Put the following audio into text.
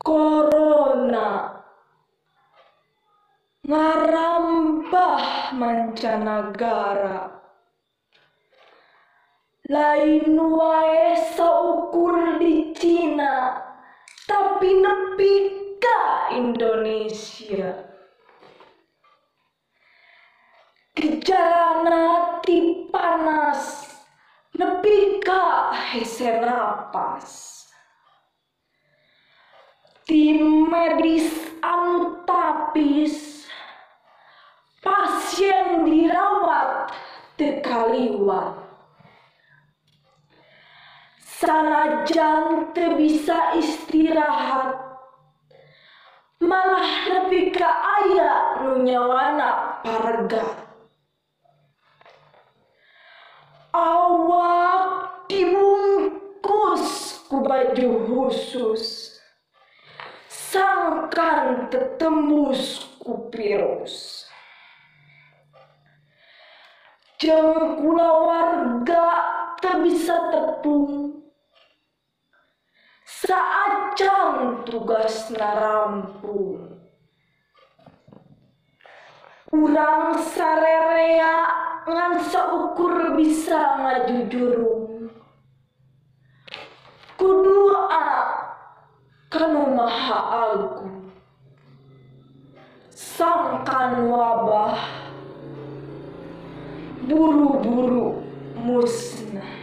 Corona ngarambah mancanagara, lain wae saukur di Cina tapi nepi ka Indonesia. Gejalana ti panas nepi ka hese napas, tim medis anu tapis, pasien dirawat teu kaliwat. Sanajan teu bisa istirahat, malah nepi ka aya nu nyawana pargat. Awak dibungkus ku baju khusus, sangkan tetembus ku virus. Jeung kulawarga teu bisa tepung, saacan tugasna rampung. Urang sarerea ngan saukur bisa ngajujurung, ku doa ka Nu Maha Agung, sangkan wabah buru-buru musnah.